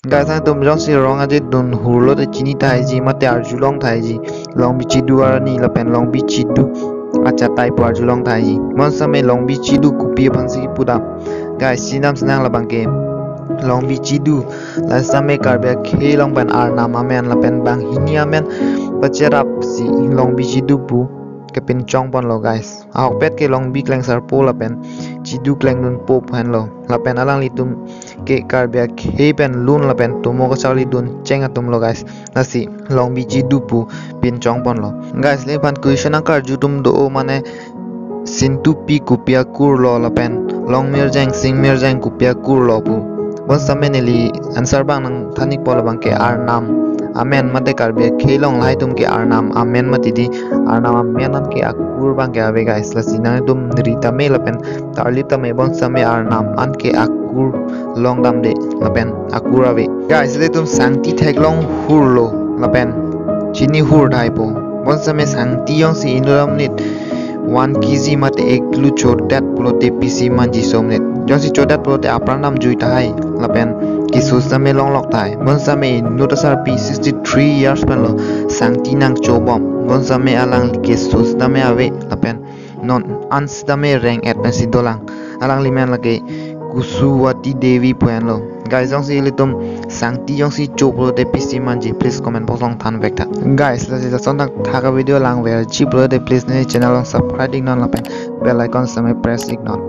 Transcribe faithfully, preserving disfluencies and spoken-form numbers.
Guys, nangtum jongsi rong aje dun hurlo te chini tahai ji, mate arjulong tahai ji. Longbi chidu arni lapen longbi chidu achatai pu arjulong tahai ji. Bonsitame longbi chidu kopi aphansi kipudam? Guys, chinidamsinang labangke longbi chidu, la sitame Karbi akhei along pen arnam amen lapen banghini amen pacherapsi longbi chidu pu kepinchongponlo, guys. Ahokpet ke longbi klengsarpo lapen chidu klengdunpo pu henlo. Lapen alanglitum ke Karbi akhei pen lun lapen tomo kacharlidun cheng atumlo, guys. Lasi longbi chidu pu pinchongponlo. Guys, neliphan question nangkarju atum do, mane Sintupi kopi akurlo lapen Longmirjeng, Singmirjeng kopi akurlo pu. Bonsitame neli answer abang nangthan-ikpo, labangke arnam amen, mate Karbi akhei along lahai atum ke arnam amen mati di, arnam amen anke akur abangke ave, guys. Lasi nangtum ritame lapen tarlitame, bonsitame arnam anke akur longdamde lapen akur ave. Guys, ilitum sangti theklong hurlo lapen chini hur tahaipo. Bonsitame sangti jongsi inut amonit one K G mate ek kilo chodet pulote pisi manji somnit. Jongsi chodet pulote apran dam jui tahai lapen keso sitame longlok tahai. Bonsitame inut asarpi sixty three years penlo sangti nangchobom. Bonsitame alangli keso sitame ave lapen non an sitame reng-et pensi dolang. Alangli men lake Kusuwati Devi pu henlo. Guys, jongsi ilitum sangti jongsi cho pulote pisi manji, please comment box along thanvek tha. Guys, lasi lason thakthak avideo langverji pulote please neli channel along subscribe iknon lapen bell icon sitame press iknon.